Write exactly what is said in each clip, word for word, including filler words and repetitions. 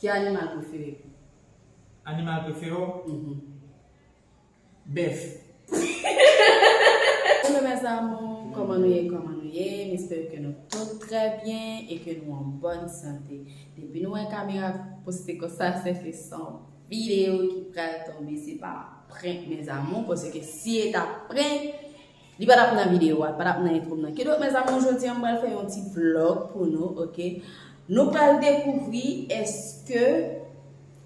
Ki animal prefere w? Animal prefere w? Mhm. Bèf. Hello mes amours, kòman nou ye, kòman nou ye? M espere ke nou tout trè byen e ke nou an bòn sante. Depi nou wè kamera poste konsa, se ke se yon videyo ki pral tonbe, se pa prank mes amours, paske si e ta prank, li pa t ap nan videyo a, li pa t ap nan entwo m nan. Kidonk mes amours, jodi a m pral fè yon ti vlog pou nou, oke? Nou pral dekouvri èske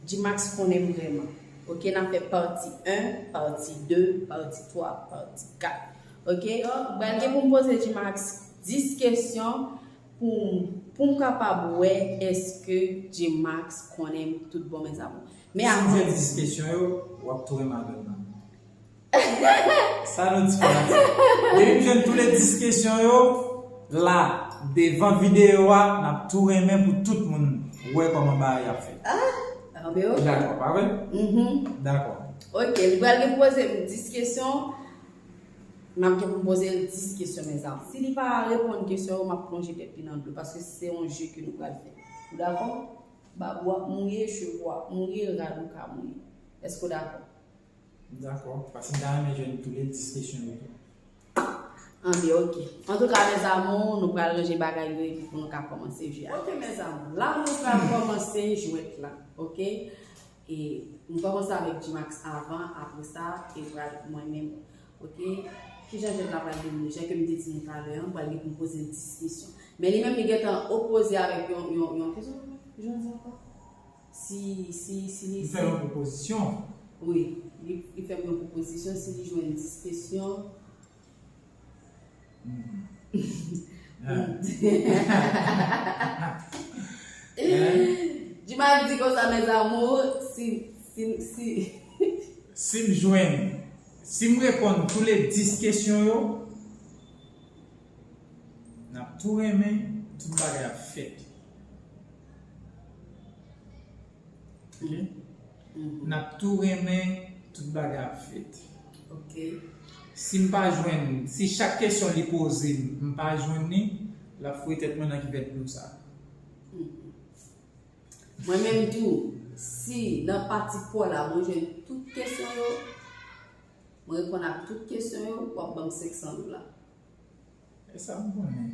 Gmax konnen m vrèman. Oke, n ap fè pati en, pati de, pati twa, pati kat. Oke? Donk, pral gen pou m poze Gmax dis kesyon pou, pou m kapab wè èske Gmax konnen m tout bon mes amours. Men avan dis kesyon yo, w ap tou renmen avè m nan. Sa nou di fanatik. Depi m jwenn tou le dis kesyon yo, la, devan videyo a, n ap tou renmen pou tout moun wè kòman bagay ap fèt. Ah, anben oke. Dakò, pa vre? Mhm. Dakò. Oke, li pral gen poze m dis kesyon. M ap gen pou m poze l dis kesyon mes amours. Si li pa reponn kesyon yo, m ap plonje tèt li nan dlo, paske se yon je ke nou pral fè. Ou dakò? Bab ou ap mouye, cheve w ap mouye, rad ou ka mouye. Èske w dakò? Dakò, paske m ta renmen jwenn tou le dis kesyon yo tou. Anben oke. Antouka mes amours, nou pral ranje bagay yo epi pou nou ka kòmanse jwe a. Oke mes amours, la nou pral kòmanse jwèt la, oke? E m kòmanse avèk Gmax avan, apre sa, e pral mwen menm, oke? Kijan jwèt la pral dewoule? Jan ke m te di nou talè an, pral gen pou m poze l dis kesyon. Men li menm li gentan opoze avèk yon, yon, yon, kijan, kijan di ankò? Si, si, si li, li fè yon pwopozisyon. Wi, li, li fè m yon pwopozisyon, si li jwenn dis kesyon. Mhm. Ah. Gmax di konsa mes amours, si, si, si. Si m jwenn, si m reponn tou le dis kesyon yo, n ap tou renmen, tout bagay ap fèt. Oke? Mhm. N ap tou renmen, tout bagay ap fèt. Oke. Si m pa jwenn, si chak kesyon li poze m, m pa jwenn li, l ap foure tèt mwen nan kivèt dlo sa. Mhm. Mwen menm tou, si nan pati pa w la, mwen jwenn tout kesyon yo, mwen reponn ak tout kesyon yo, w ap ban m senk san dola. E sa m konnen.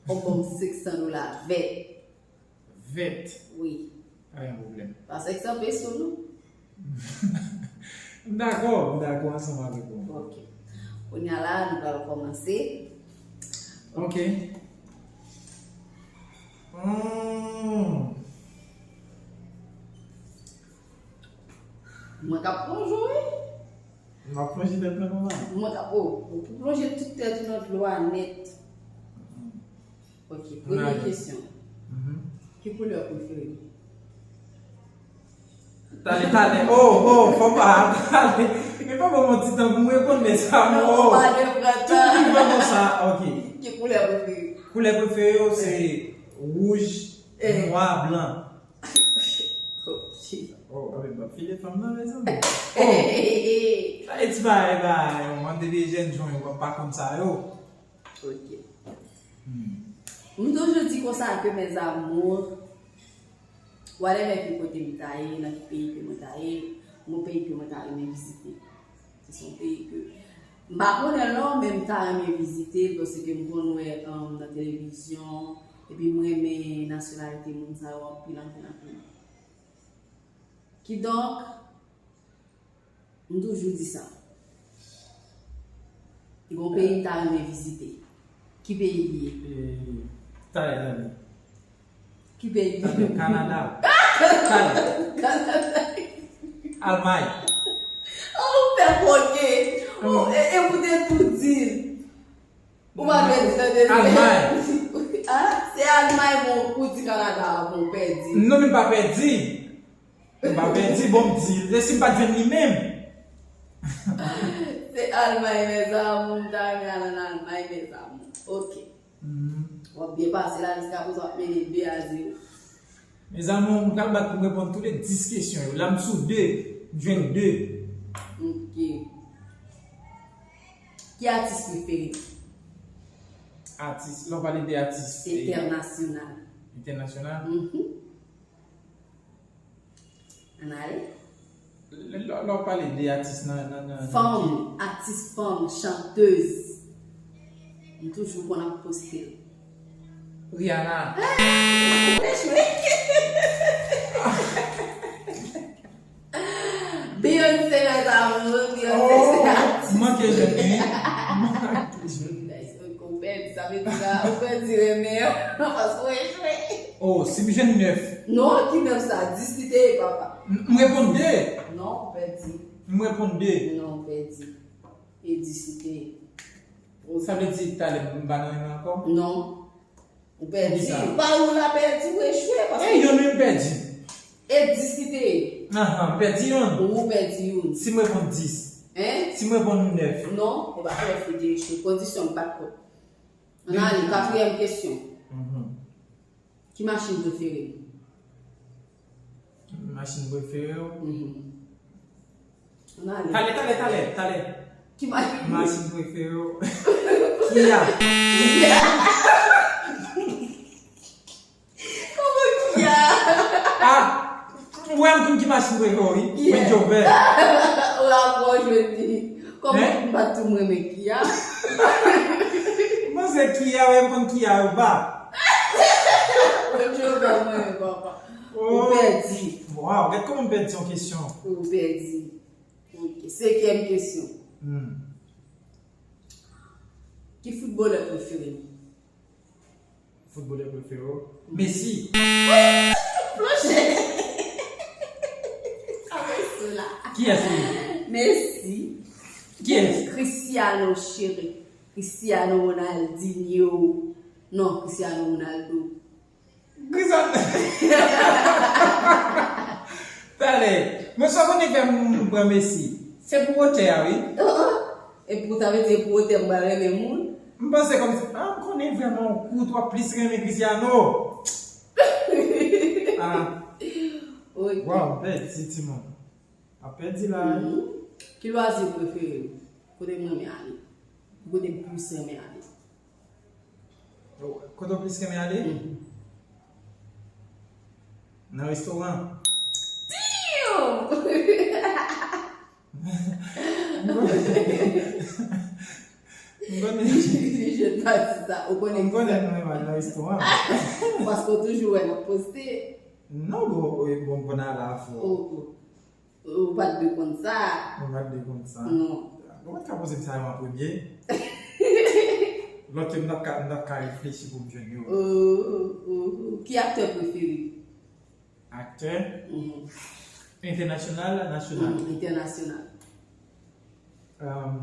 W ap ban m senk san dola vèt. Vèt. Wi. Pa gen pwoblèm. Pa senk san peso, non. M dakò, m dakò ansanm avèk ou. Ok. Kounye a la, nou pral kòmanse. Ok. Hmm. Mwen k ap plonje w, wi. M ap plonje tèt mwen nan dlo a. Mwen k ap, oh, ou pou plonje tout tèt ou nan dlo a nèt. Ok, premye kesyon. Mhm. Ki koulè w prefere? Talè, talè. Oh, oh, fò pa talè. Men pa ban m yon ti tan pou m reponn, men sa, oh. Tout vivan konsa, ok. Ki koulè w prefere? Koulè prefere yo, se wouj, nwa, blan. Oh, shit. Oh, anben, m ap file fanm nan, mezanmi. Oh. Sa e ti bagay, bagay, yo, mande de jèn jan yo, pa, pa konn sa yo. Ok. Hmm. M toujou di konsa ke mes amours, whatever ki kote m ta ye, nan ki peyi ke mwen ta ye, yon peyi ke mwen ta renmen vizite. Se yon peyi ke m pa konnen l non, men m ta renmen vizite l, paske m konn wè, um, nan televizyon, epi m renmen nasyonalite moun sa yo anpil, anpil, anpil. Kidonk, m toujou di sa. Gon peyi m ta renmen vizite. Ki peyi li ye? Eh, talè, talè. Ki peyi? Talè, Kanada. Talè. Kanada. Almay. Oh, ou fè koke. Oh, e, e ou te tou di l. Ou pa dwe di tande se Almay. Ah, se Almay bon, ou di Kanada bon, ou pèdi. Non, men m pa pèdi. M pa pèdi, bon, m di, e si m pa t jwenn li menm? Se Almay, mes amours, m ta renmen al ann Almay, mes amours. Ok. Mhm. W ap byen pase la, jiska prezan w ap mennen de a zewo. Mes amours, m pral bat pou m reponn tou le dis kesyon yo. La, m sou de, m jwenn de. Ok. Ki atis prefere? Atis, lè w pale de atis, eh, entènasyonal. Entènasyonal? Mhm. Ann ale. Lè lè w pale de atis nan nan nan nan Fanm, atis fanm, chantez. M toujou konn ap poste l. Rihanna. Ou echwe. Beyoncé, mes amours, Beyoncé se atis. Manke jwenn li. Manke jwenn. Ou pèdi, sa vle di la, ou pèdi renmen an, paske ou echwe. Oh, si m jwenn nèf. Non, ki nèf sa? Dis li te ye, papa. M reponn de. Non, ou pèdi. M reponn de. Non, ou pèdi. E dis li te ye. Sa vle di talè m pa nan renmen ankò? Non. Ou pèdi. Kisa? Pa ou la pèdi, ou echwe. Paske E yon menm pèdi. E dis li te ye. Ahan, m pèdi yon. Ou pèdi youn. Si m reponn dis. Hein? Si m reponn nèf. Non, ou pa fè fi de echwe. Kondisyon m pa t kont. Ann ale, katriyèm kesyon. Mhm. Ki machin prefere m? Machin prefere w? Mhm. Ann ale. Talè, talè, talè, talè. Ki machin? Machin prefere w? Kia. Kòman Kia? Ah! Ou wè m konn ki machin prefere w, wi. Range Rover. Ou la pran jwenn li. Kòman Hein? m pa tou mwen men Kia? M panse Kia, wè m konn Kia yo ba. Range Rover mwen men papa. Ou Oh. Pèdi. Wow, gade kòman m pèdi yon kesyon. Ou pèdi. Ok. Senkyèm kesyon. Hmm. Ki foutbolè prefere m? Foutbolè prefere w? Messi. Plonje. Kòman se la? Kiyès li? Messi. Kiyès? Cristiano cheri. Cristiano Ronaldinho. Non, Cristiano Ronaldo. Grizan. Talè. Mwen sa konnen fè m pran Messi. Se pou wotè a, wi. E pou sa vle di pou wotè m pral renmen moun? M panse kòmsi, ah, m konnen vrèman ou kout, w ap plis renmen Cristiano. Ah, Ok. Wow, pèdi timoun. Ap pèdi la. Mhm. Ki lwazi prefere m? Kote m renmen ale? Kote m plis renmen ale? Kote w plis renmen ale? Mhm. Nan restoran. Damn! M konnen. M konnen. Li jwenn pati sa. Ou konnen M konnen nou renmen al nan restoran. Paske w toujou wè m ap poste. Non, bon, bon, bon, bon, ala fò. Ou, ou, ou pa t dwe konn sa. Mwen pa t dwe konn sa. Non. Ou pa t ka poze m sa yo an premye. Lòt yo, m t ap ka, m t ap ka reflechi pou m jwenn yo. Oh, oh, oh. Ki aktè prefere? Aktè, Mhm. entènasyonal, nasyonal. Mhm. Entènasyonal. Um,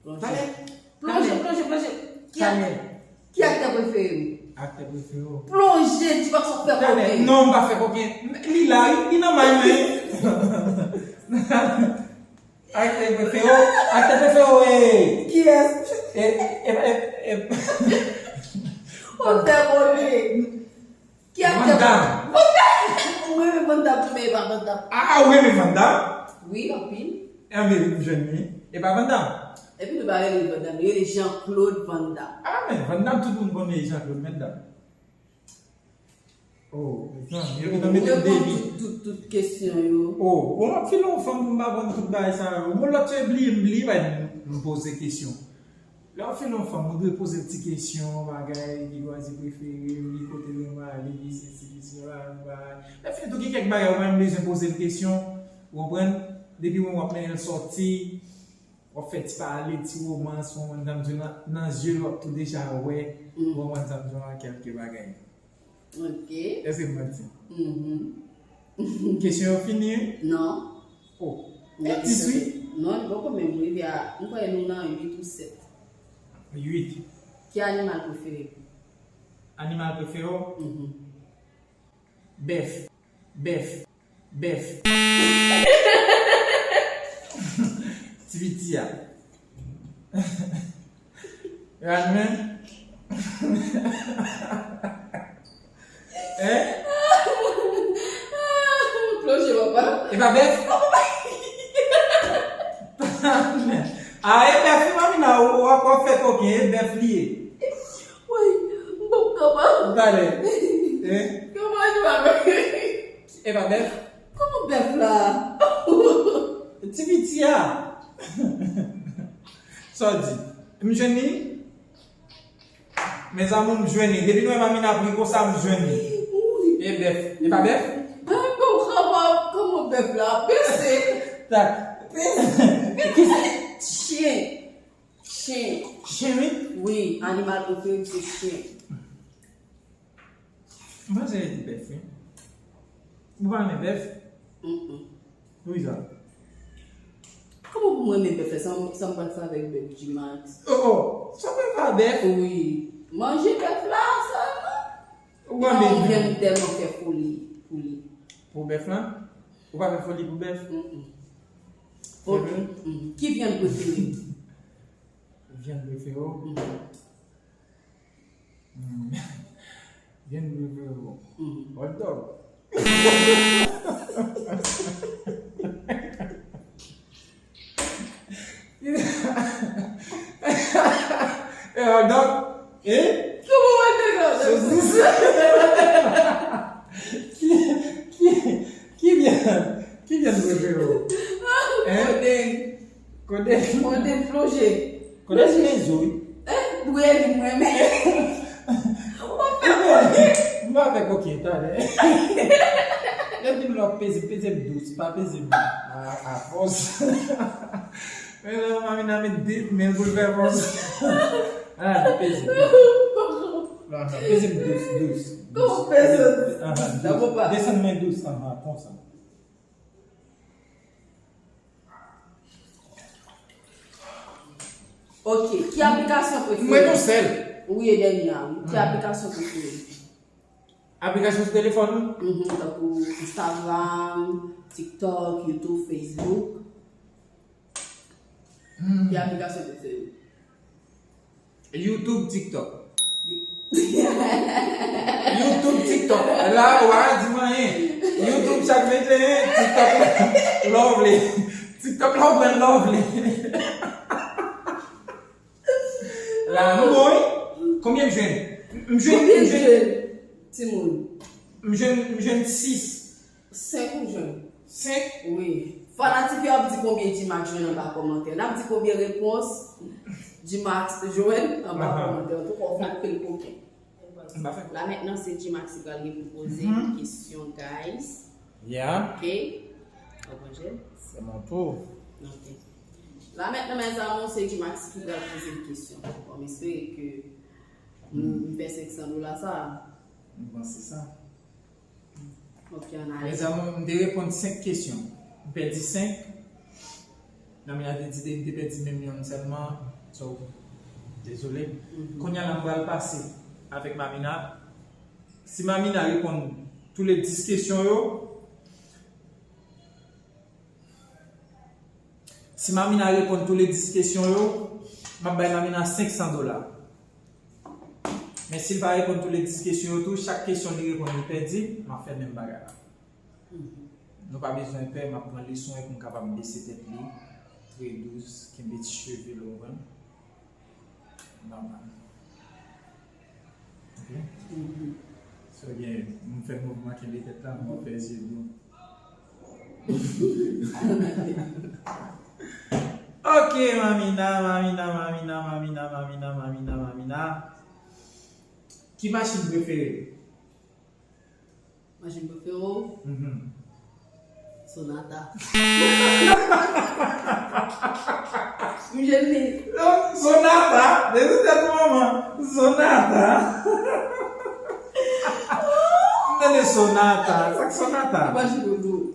Plonje. Talè. Plonje, Talè. Plonje, plonje. Ki Talè. Ki aktè prefere m? Aktè prefere w? Plonje, di pa sa fè Talè. koken. Non, m pa fè koken. Li la, wi, li nan may mwen. Aktè prefere w? Aktè prefere w, e. Kiyès? E, e, e, e. Ou fè koken. Ki aktè? Van Damme. Van Damme. Ou renmen Van Damme, men e pa Van Damme. Ah, ou renmen Van Damme? Wi, anpil. Enben, ou jwenn li. E pa Van Damme. Epi nou pa rele Van Damme, nou rele Jean-Claude Van Damme. Ah, men Van Damme, tout moun konnen Jean-Claude Van Damme. Oh, mezanmi, yo gentan Ou mete m reponn defi. Tout, tout, tout kesyon yo. Oh, bon, m ap file yon fanm pou m pa konn tout bagay sa yo. Bon, lòt yo bliye m, bliye bay m, m poze kesyon. Lè w file yon fanm, ou dwe poze l ti kesyon, bagay, ki lwazi prefere w, li kote l renmen ale, li sesi, li sela, li bagay. Lè fini tou, gen kèk bagay, ou pa menm bezwen poze l kesyon, ou konprann? Depi w wè w ap mennen l sòti, w ap fè ti pale, ti womans, ou konprann sa m di w, nan, nan zye l, w ap tou deja wè, ou konprann sa m di w, kèlke bagay. Ok. Èske m manti? Mhm. Kesyon yo fini, wi? Non. Oh. Men E dis, wi. Non, li poko menm rive a, m kwè nou nan uit ou sèt. Uit. Ki animal prefere? Animal prefere w? Mhm. Bèf. Bèf. Bèf. Ti piti a. Radmen. Hein? Plonje, papa. E pa bèf? Ah, e bèf, wi, Mamina, w ap, w ap fè koken, e bèf li ye. Woy, m poko kapab. Talè. Hein? Kòman E pa bèf? Kòman bèf la? Ti piti a. Sa w di? M jwenn li? Mezanmi, m jwenn li. Depi nou wè Mamina pri konsa, m jwenn li. E bèf. E pa bèf? Kòman, kòman bèf la? Bèf se chen. Chen. Chen. Chen, wi. Wi, animal prefere m se chen. M panse li di bèf, wi. Ou pa renmen bèf? Mm-mm. Poukisa? Kòman pou mwen renmen bèf la? Sa m, sa m pral fè avèk bèf G-Max? Oh, oh! Sa w pral fè a bèf? Wi. Manje bèf la sèlman. Ou renmen bèf? Non, m vin tèlman fè foli pou li. Pou bèf la? Ou pa fè foli pou bèf? Mm-mm. Ok. Mm. Ki vyann prefere? Vyann prefere w? Mm. Mm. Vyann prefere w? Mm. Hot dog. E hot dog? E? Kòman hot dog la? Sosis. Ki, ki, ki vyann, ki vyann prefere w? Hein? Kodenn. Kodenn. Kodenn plonje. Kodenn se men zo, wi. Eh, bwè li mwen men. Ou pa fè koke. M pa fè koke, talè. Lè vin lò peze, peze m dous, pa peze m a, a fòs. Men lè Mamina met de men pou l fè fòs. Ah, peze. Aha, peze m dous, dous, dous. Kòman peze? Aha, dous. Desann men dous, aha, konsa. Ok, ki aplikasyon prefere? Mwen tou sèl. Wi, e dènye a, wi. Ki aplikasyon prefere? Aplikasyon sou telefòn ou? Mhm, tankou Instagram, TikTok, YouTube, Facebook. Hmm. Ki aplikasyon prefere? YouTube, TikTok. YouTube, TikTok. La, ou pa ka di m anyen. YouTube, chak vennde en, TikTok, lè w vle. TikTok, lè w pran, lè w vle. La, m bon, wi. Konbyen m jwenn? M jwenn, konbyen m jwenn? Timoun. M jwenn, m jwenn sis. Senk ou jwenn? Senk? Wi. Fanatik yo ap di konbyen G-Max jwenn anba kòmantè. N ap di konbyen repons G-Max jwenn anba kòmantè. Antouka, w fè anpil koken. La mentnan, se G-Max ki pral gen pou poze kesyon, guys. Yeah. Ok. Ou konprann? C'est mon tour. Ok. La mentnan, mes amours, se G-Max ki pral poze kesyon. Bon, m espere ke nou, nou fè senk san dola sa. M panse sa. Ok, ann ale. Mes amours, m te reponn senk kesyon. M pèdi senk. Mamina te di m te pèdi menm yonn sèlman. So, dezole. Mhm. Kounye a la, m pral pase avèk Mamina. Si Mamina reponn tou le dis kesyon yo, si Mamina reponn tou le dis kesyon yo, m ap bay Mamina senk san dola. Men si l pa reponn tou le dis kesyon yo tou, chak kesyon li reponn li pèdi, m ap fè menm bagay la. Nou pa bezwen pè, m ap pran leson an pou m kapab bese tèt li, tre dous, kenbe ti cheve l, ou konprann? Nòmal. Ok? So, gen, m fè mouvman kenbe tèt la, m fè zye dlo. Ok, Mamina, Mamina, Mamina. Ki machin prefere? Machin prefere w? Mhm. Sonata. M jwenn li. Sonata? Depi tèt manman. Sonata. M tande Sonata. Sa k Sonata? Machin prefere w.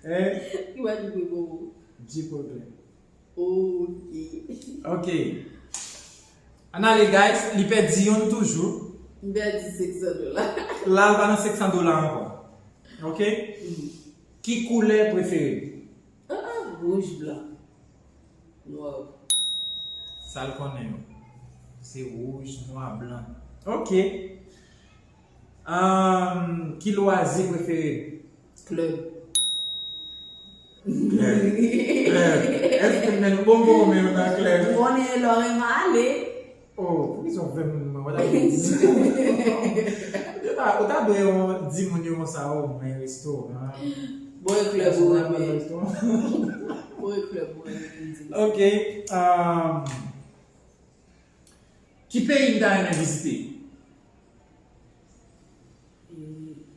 Hein? Ki machin prefere w? Jeep Wrangler. Ok. Ok. Ann ale, guys. Li pèdi yonn toujou. M pèdi senk san dola. La, l pa nan senk san dola ankò. Ok? Mhm. Ki koulè prefere? Ah, ah, wouj, blan, nwa. Sa l konnen yo. Se wouj, nwa, blan. Ok. Ahn, ki lwazi prefere? Klèb. Klèb. Klèb. Èske m menm bon bon men nan klèb? M konnen lè w renmen ale. Oh, poukisa w fè moun mwen? Ou ta dwe di. Ou ta, ou ta dwe yon, di moun yo konsa, oh, mwen restoran. Bon, e klèb ou renmen. Bon, e klèb ou renmen, di. Ok. Um, ki peyi m ta renmen vizite? E,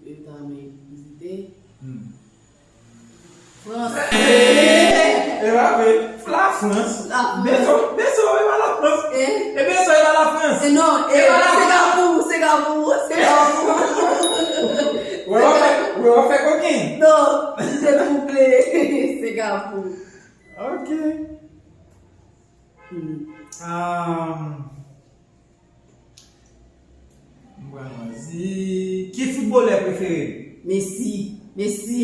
e ta renmen vizite. Hmm. Frans. E pa vre. La Frans. La Frans. Beso, beso, e pa la Frans. E? E beso, e pa la Frans. E non, e pa la Frans. Singapou, Singapou, Singapou. Wè, w ap fè, wè, w ap fè koken. Non, se boucle. Singapou. Ok. Hmm. Um, Mwen di, ki foutbolè prefere m? Messi. Messi.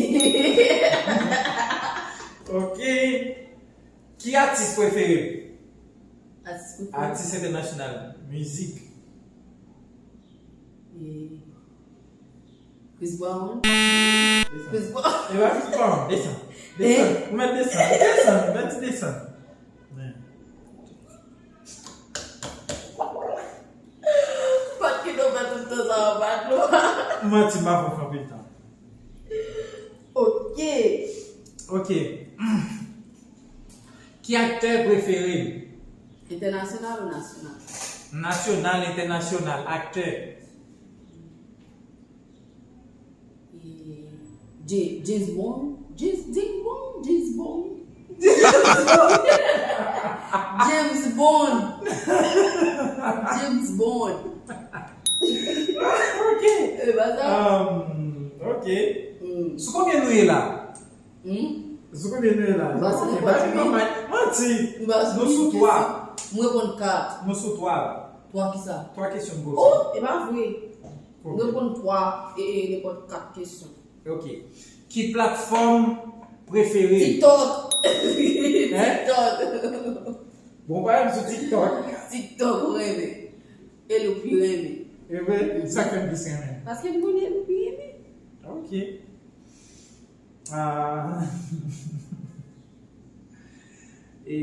Ok. Ki atis prefere m? Atis prefere? Atis entènasyonal. Mizik. E, Chris Brown. Desann. Chris Brown. E pa Chris Brown. Desann. Desann. Eh? Ou mèt desann. Desann. Ou mèt desann. Men. Pat ki nou fè tout tan sa anba dlo a. Manti, m pa fè anpil tan. Ok. Ok. Ki aktè prefere m? Entènasyonal ou nasyonal? Nasyonal, entènasyonal, aktè. E, J-, James Bond? James, James Bond? James Bond? James Bond. James Bond. Ok. E pa sa? Um, ok. Hmm. Sou konbyen nou ye la? Hmm? Sou konbyen nou ye la? M pa sou konbyen. Manti. M pa sou konbyen. Nou sou twa. M reponn kat. Nou sou twa. Twa kisa? Twa kesyon m poze. Oh, e pa vre. M reponn twa e, e nenpòt kat kesyon. Ok. Ki platfòm prefere? TikTok. Hein? TikTok. Bon, pa menm sou TikTok. TikTok ou renmen. E l ou pi renmen. E vre? Sa k fè m plis renmen? Paske m konnen e l ou pi renmen. Ok. Ah. E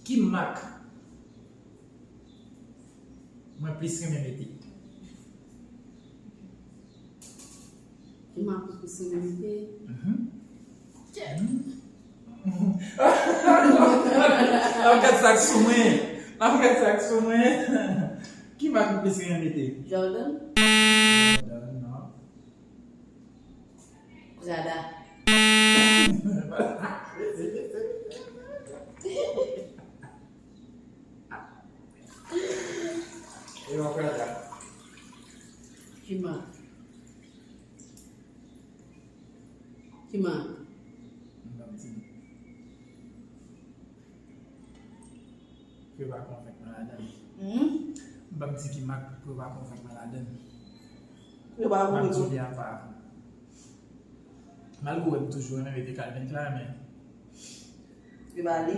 ki mak mwen plis renmen mete? Ki mak ou plis renmen mete? Mhm. N ap gad sa k sou mwen. N ap gad sa k sou mwen. Ki mak ou plis renmen mete? Jordan. Jordan, non. Prada. E yon Prada. Ki mak? Ki mak? M pa di. Pou yo pa konvenk mwen ladan l. Hmm? M p ap di ki mak pou yo pa konvenk mwen ladan l. Pou yo pa konvenk ou. M ap di w li apa. Malgre w wè m toujou renmen mete Calvin Klein, men. E pa li.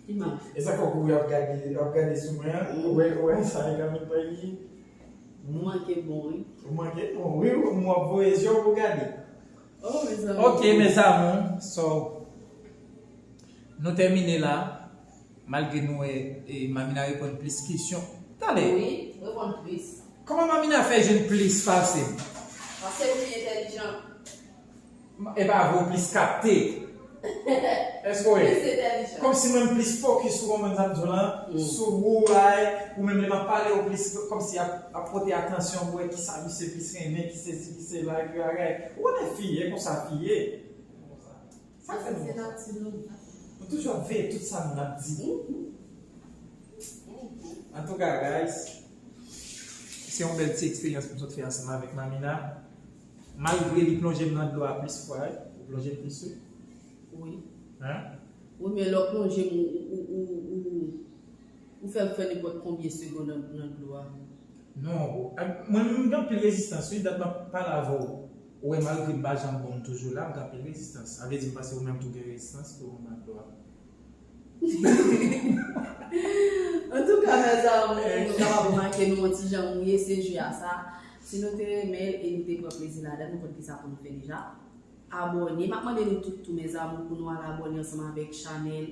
Ki mak? E sa k fè w kouri ap gade, ap gade sou mwen an? Hmm. Ou wè, ou wè sa e Calvin Klein li ye? Ou manke bon, wi. Ou manke bon, wi, m ap voye je w pou gade. Oh, mezanmi. Ok, mes amours, so, nou tèmine la. Malgre nou wè, e, Mamina reponn plis kesyon. Talè. Wi, reponn plis. Kòman Mamina fè jwenn plis pase m? Paske ou pi entèlijan. E pa vre, ou plis kapte. Èske w wè? Plis entèlijan. Kòmsi mwen m plis fokis sou, konprann sa m di w lan, mm, sou ou, ay, ou menm lè m ap pale, ou plis kòmsi ap, ap pote atansyon pou wè kisa misye plis renmen, ki sesi, ki sela, ki bagay. Ou konnen fi, e konsa fi ye. Sa k fè nou konsa? Se nati nou. Nou toujou ap veye tout sa moun ap di. Mhm. Antouka, guys, se yon bèl ti eksperyans pou m sot fè ansanm avèk Mamina. Malgre li plonje m nan dlo a plis fwa, wi. Ou plonje m plis, wi. Wi. Hein? Wi, men lè w plonje m, ou, ou, ou, ou, ou fè m fè nenpòt konbyen segonn nan, nan dlo a. Non, a, mwen menm m gen anpil rezistans, wi, dat m ap pale avè w. Ou wè, malgre m pa janm bon, m toujou la, m gen anpil rezistans. Sa vle di m panse ou menm tou gen rezistans pou ou nan dlo a. Antouka, mes amours, nou kapab remake nou yon ti jan mouye, se je a sa. Si nou te renmen l e nou te pran plezi ladan l, nou konn kisa pou nou fè deja. Abòne. M ap mande nou tout tou, mes amours, pou nou al abòne ansanm avèk chanèl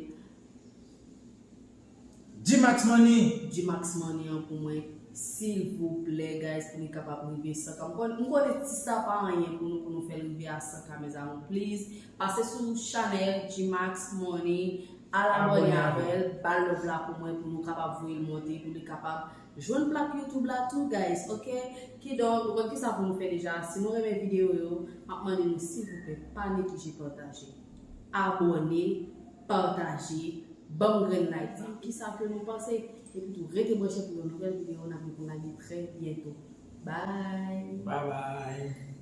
G-Max Money. G-Max Money an pou mwen, silvouplè, guys, pou li kapab rive san K. M konnen ti sa pa anyen pou nou, pou nou fè l rive a san K, mes amours. Please, pase sou chanèl G-Max Money, al abòne avè l, ba l love la pou mwen, pou nou kapab voye l monte, pou li kapab jwenn plak YouTube la tou, guys, ok? Kidonk, nou konn kisa pou nou fè deja. Si nou renmen videyo yo, m ap mande nou, silvouplè, pa neglije pataje, abòne, pataje, ban m grenn like la. Kisa ke nou panse? Epi tou, rete branche pou yon nouvèl videyo n ap gen pou n lage trè byento. Bye! Bye bye.